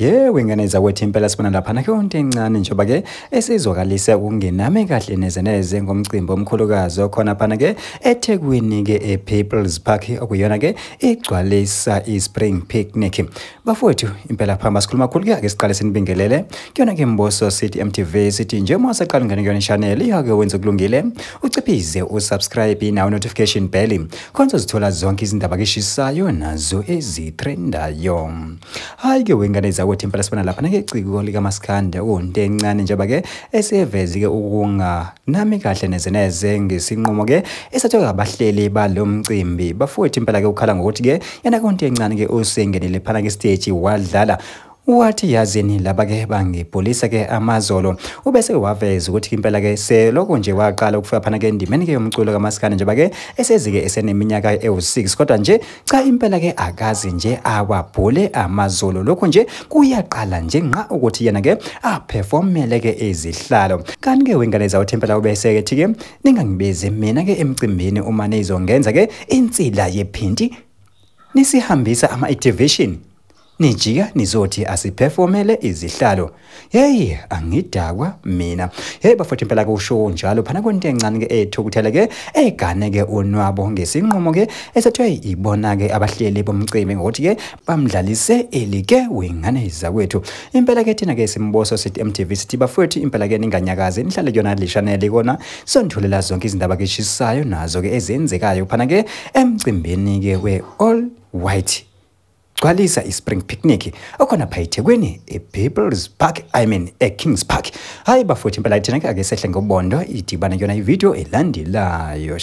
Yebo, ingane zakwethu, impela sibona laphana ke into encane njengoba ke esizwakalise ukungenami kahle neze neze ngomcimbi omkhulukazi okhona phana ke eThekwini ke ePeople's Park, okuyona ke igcwalisa iSpring Picnic. Bafowethu, impela phamba sikhuluma kakhulu ke, ake siqale sinibingelele kuyona ke Mboso City MTV. Sithi nje uma usaqala ungene kuyona channel iyake wenze kulungile, uciphize usubscribe nawo notification bell khona uzithola zonke izindaba keshisayo nazo ezitrendayo. Hayi ke wengane zakwethu, impela sibona lapha nake iciko likaMaskandi okunto encane njengoba ke eseveze ke ukunganami kahle neze neze ngesinqumo ke esathiwa abahleli balo mcimbi. Bafowethu, impela ke ukhala ngokuthi ke yena konto encane ke usengenile phana ke stage wadlala, wathi yazini laba ke bangibholisa ke amazolo. Ubese waveza ukuthi impela ke seloko nje waqala ukufika phana ke endimeni ke yomculo kaMaskandi njengoba ke esezike eseneminyaka ewu6, kodwa nje cha impela ke akazi nje awabhole amazolo. Lokho nje kuyaqala nje nqa ukuthi yena ke aperformele ke izihlalo. Kanti ke wengane zawuthi impela ubese ke thi ke ningangibizi mina ke emcimbini uma nizongenza ke insila yephinti, nisihambisa ama-activation, nijika nizothi asiperformele izihlalo. Hey, angidakwa mina. Hey bafowethu, impela kusho njalo phana kwento encane ke ethukuthele ke egane ke unwabo ngesinqumo ke esethwe ibona ke abahleli bomcimbi ngokuthi ke bamdlalise elike wengane zakwethu. Impela ke thina ke Simboso Sithi MTV sithi bafowethu, impela ke ninganyakazi, nihlale kuyona le channel ikona sonthulela zonke izindaba ke eshisayo nazo ke ezenzekayo phana ke emcimbini ke we All White gcwalisa iSpring Picnic okhona pha eThekwini ePeople's Park, I mean eKings Park. Hayi bafowethu, impela thina ke ake sehle ngobondo idibane kuyona ivideo elandelayo.